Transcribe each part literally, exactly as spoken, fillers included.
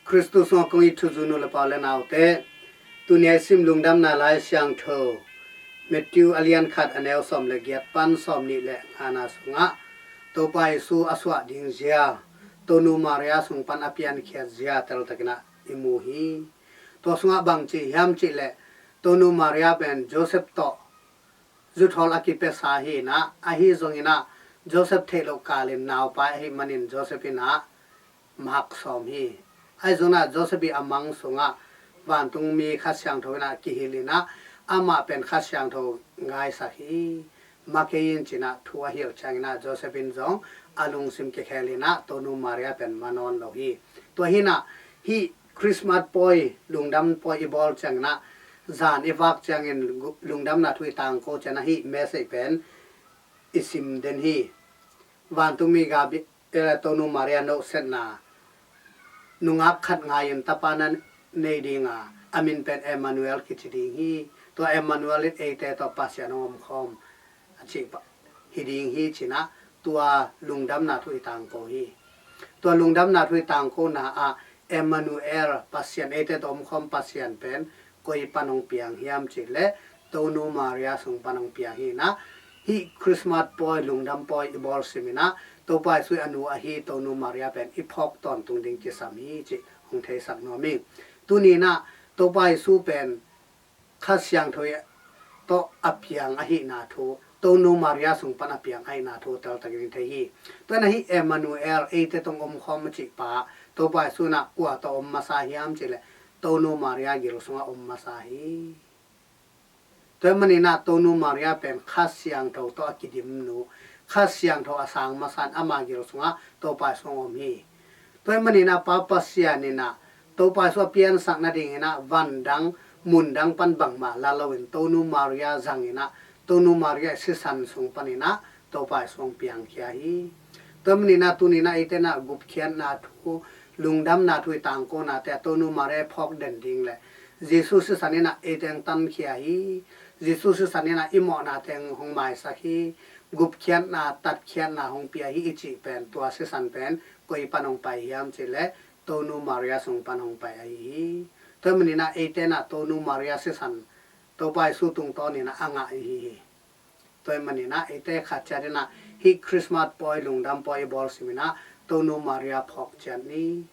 Khristu sungah kong it thuzui nu le pa u le naute, tuni a i sim Lungdamna Lai Siangtho Matthew a lian khat, a neu sawm le giat pan sawm nih le ngana sungah Topa Jesu a suah ding zia, Tonu Maria sung pan a piankhiat zia teltakin ah i mu hi. Tua sungah bang ci hiam cih leh, Tonu Maria pen Joseph tawh zuthawl a kipiasa hi in ah, ahi zongin ah Joseph theih loh kalin naupai ahih manin Joseph in ah mahak sawm hi. Ahi zongin ah Joseph ii a mang sungah vantungmi Kha Siangtho in ah kihilh in ah, amah pen Kha Siangtho ngaisak hi. Mak kei in ci in ah thu a hilh ciangin ah Joseph in zong a lungsim kikhel in ah Tonu Maria pen ma nawn lo hi. Tua hi in ah hih Christmas pawi, lungdam pawi i bawl ciangin ah, zan i vak ciangin gu-, Lungdamna Thu i tangko ciangin ah hih message pen i sim den hi. Vantungmi Gabriel, Tonu Maria nohsetna, nungak khat ngai-in tapa na nei ding a, a min pen Emmanuel kici ding hi. Tua Emmanuel in eite tawh Pasian hong omkhawm a cih pa-, hi ding hi ci in ah, tua Lungdamna Thu i tangko hi. Tua Lungdamna Thu i tangkona ah Emmanuel, Pasian eite tawh omkhawm Pasian pen koi pan hong piang hiam cih leh, Tonu Maria sung pan hong piang hi in ah, hih Christmas pawi, lungdam pawi i bawl sim in ah, Topa Jesu ii a nu ahi Tonu Maria pen i phawk tawntung ding kisam hi cih hong theisak nuam hi. Tuni in ah Topa Jesu pen Kha Siangtho tawh a piang ahihna thu, Tonu Maria sung pan a piang ahihna thu teltakin i thei hi. Tua in ah hih Emmanuel, eite tawh hong omkhawm a cih pa, Topa Jesu in ah kua tawh om masa hiam cih leh, Tonu Maria gil sungah om masa hi. Tua ahih manin ah Tonu Maria pen Kha Siangtho tawh a kidim nu, Kha Siangtho a sang masa in ama gil sungah Topa Jesu hong om hi. Tua ahih manin ah Pa Pasian in ah Topa Jesu a piansak nadingin ah van dang, mun dang pan bangmah la loin Tonu Maria zang in ah, Tonu Maria sisan sung panin ah Topa Jesu hong piangkhia hi. Tua ahih manin ah tuni in ah eite in ah gupkhiatna thu, Lungdamna Thu i tangkonate ah Tonu Maria i phawk den ding leh, Jesu sisan in ah eite hong tankhia hi. Jesu sisan in ah i mawhnate hong maisak hi. Gupkhiatna, tatkhiatna hong pia hi i cih pen, tua sisan pen koi pan hong pai hiam cih leh, Tonu Maria sung pan hong pai ahi hi. Tua ahih manin ah eite in ah Tonu Maria sisan Topa Jesu tungtawnin ah a ngah i hi hi. Tua ahih manin ah eite khat ciat in ah hih Christmas pawi, lungdam pawi i bawl sim in ah Tonu Maria phawk ciat ni.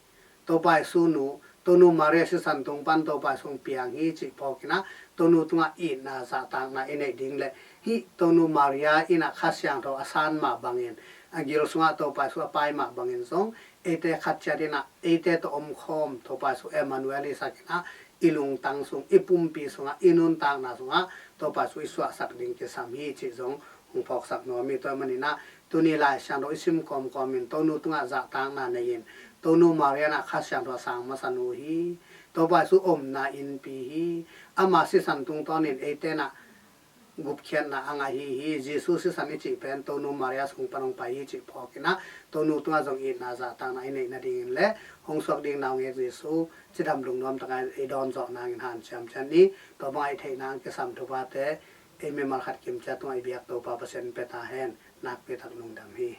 Topa Jesu nu, Tonu Maria sisan tung pan Topa Jesu hong piang hi cih phawk in ah, Tonu tungah itna zahtakna i neih ding leh, hih Tonu Maria in ah Kha Siangtho a san mah bangin, a gil sungah Topa Jesu a pai mah bangin zong, eite khat ciat in ah eite tawh omkhawm Topa Jesu Emmanuel i sak in ah, i lungtang sung, i pumpi sungah, i nuntakna sungah Topa Jesu i suahsak ding kisam hi cih zong hong phawksak nuam hi. Tua ahih manin ah tuni Lai Siangtho i sim kawmkawm in Tonu tungah zahtakna nei in, Tonu Maria in ah Kha Siangtho a sang masa nu hi. Topa Jesu omna innpi hi. Ama sisan tungtawnin eite in ah gupkhiatna a ngah hi hi. Jesu sisan i cih pen Tonu Maria sung pan hong pai hi cih phawk in ah, Tonu tungah zong itna zahtakna i neih nadingin leh, hong suak ding naungek Jesu cidam lungnuam takin i dawn zawh nangin hanciam ciat ni. Tua bangah i theih nang kisam thuphate ei mimal khat kim ciat tungah i biak Topa Pasian in pia ta hen. Nakpi tak lungdam hi.